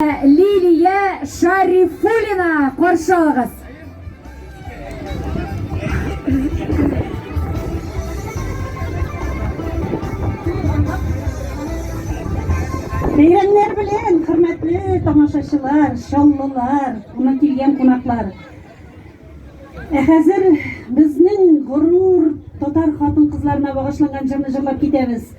Лилия Шарифуллина каршы алыгыз. Бәйрәмнәр белән, хөрмәтле тамашачылар, чаллылар, моны килгән кунаклар. Ә хәзер безнең горур татар хатын-кызларына багышланган җырны җырлап китәбез.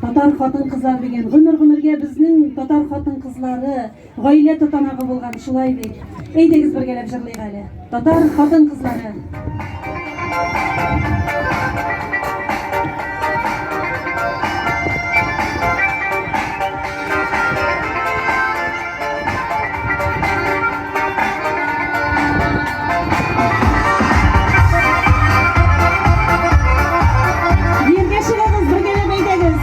Татар хатын-кызлары дигән гомер-гомергә безнең татар хатын-кызлары гаилә тотанагы булган, шулай бит. Әйдәгез бергәләп җырлыйк әле. Татар хатын-кызлары. Биергә чыгыгыз, бергәләп әйдәгез.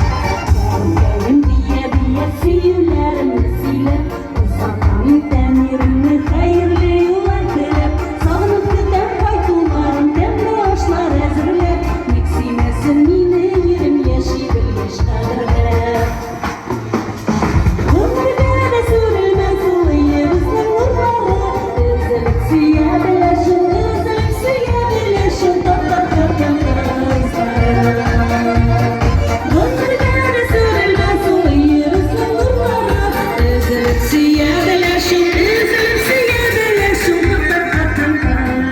Әнкәем дия-дия сөюләремне сөйләп, Озатам итәм иремне хәерле юллар теләп, Сагынып көтәм кайтуларын, тәмле ашлар әзерләп, Ник сөймәсен мине ирем яши белгәч кадерләп. Гомергә дә сүрелмәс ул өебезнең нурлары, Өзелеп сөя белә шул, өзелеп сөя белә шул татар хатын-кызлары. Гомергә дә сүрелмәс ул өебезнең нурлары, Өзелеп сөя белә шул, өзелеп сөя белә шул татар хатын-кызлары.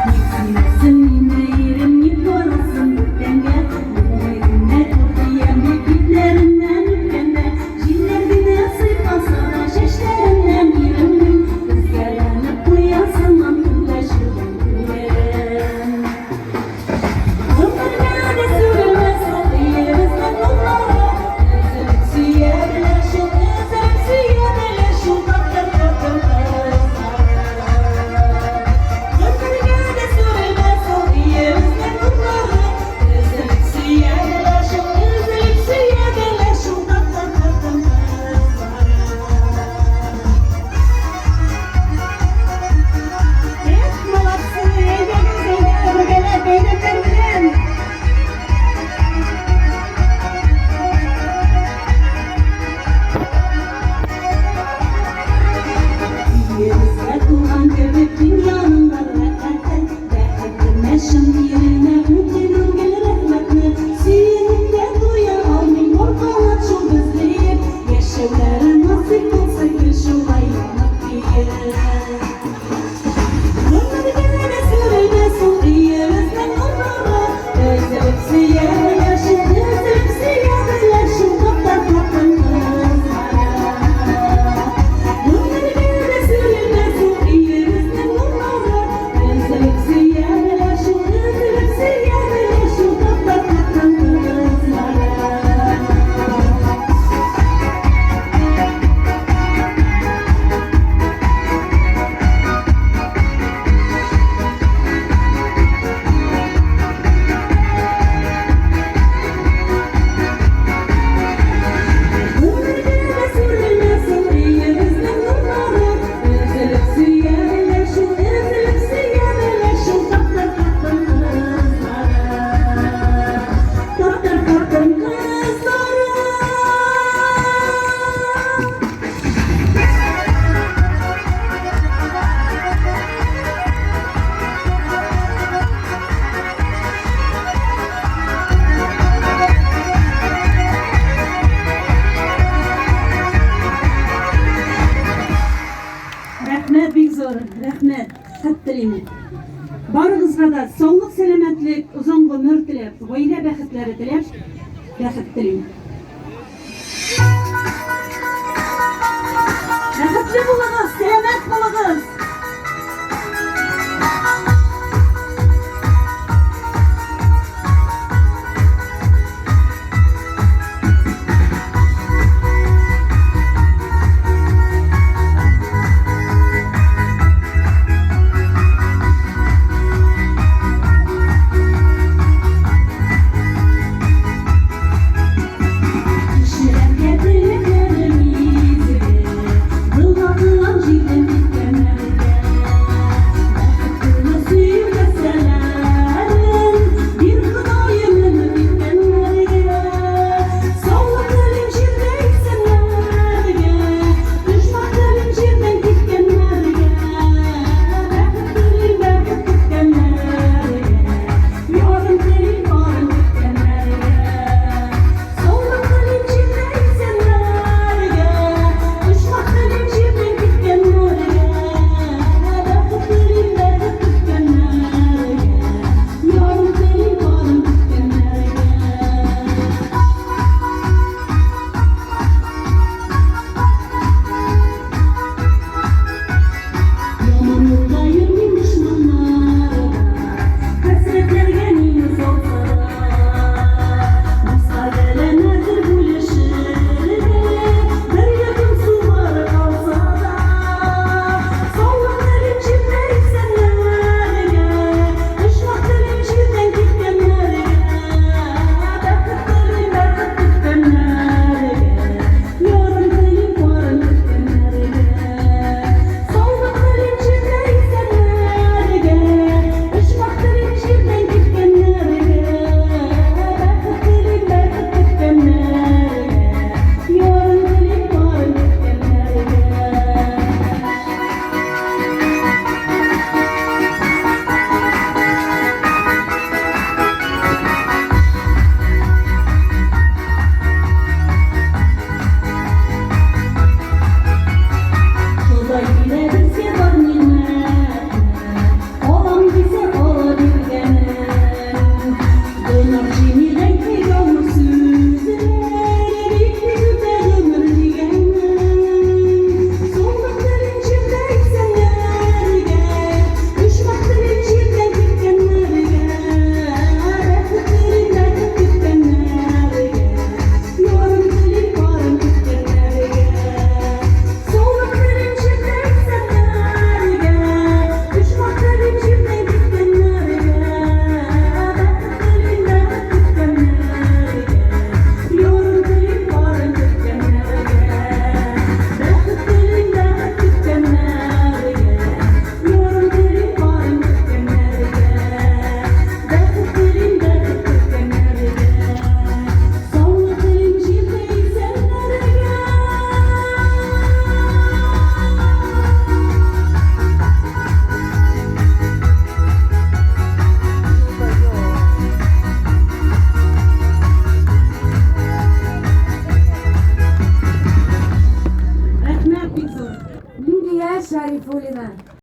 Ник сөймәсен мине ирем, ник барасын бүтәнгә, Күкрәгенә күркиям дип битләреннән үпкәндә, Җилләр генә сыйпаса да чәчләреннән иремнең, Өзгәләнеп куя сыман көнләшүдән күңелем. Гомергә дә сүрелмәс ул өебезнең нурлары, Өзелеп сөя белә шул, өзелеп сөя белә шул татар хатын-кызлары. Гомергә дә сүрелмәс ул өебезнең нурлары, Өзелеп сөя белә шул, өзелеп сөя белә шул татар хатын-кызлары. Эх, молодцы, әйдәгез, әйдә, бергәләп бәйрәмнәр белән. Өебезгә тулган кебек дөньяның бар рәхәте, Бәхетемә, чын иремә үтенүм гел рәхмәтне. Сөенеп тә туя алмыйм, пар канат шул безне диеп, Яшәүләре насыйп булсын гел шулай янып көеп. Гомергә дә сүрелмәс ул өебезнең нурлары, Өзелеп сөя белә шул, өзелеп сөя белә шул татар хатын-кызлары. Гомергә дә сүрелмәс ул өебезнең нурлары, Өзелеп сөя белә шул, өзелеп сөя белә шул татар хатын-кызлары. Гомергә дә сүрелмәс ул өебезнең нурлары, Өзелеп сөя белә шул, өзелеп сөя белә шул татар хатын-кызлары. Татар хатын-кызлары. Рәхмәт бик зур, рәхмәт. Хәт телим. Барыгызга да саулык, сәламәтлек, озын гомер теләп, гаилә бәхетләре теләп, бәхет телим. Бәхетле булыгыз, сәламәт булыгыз!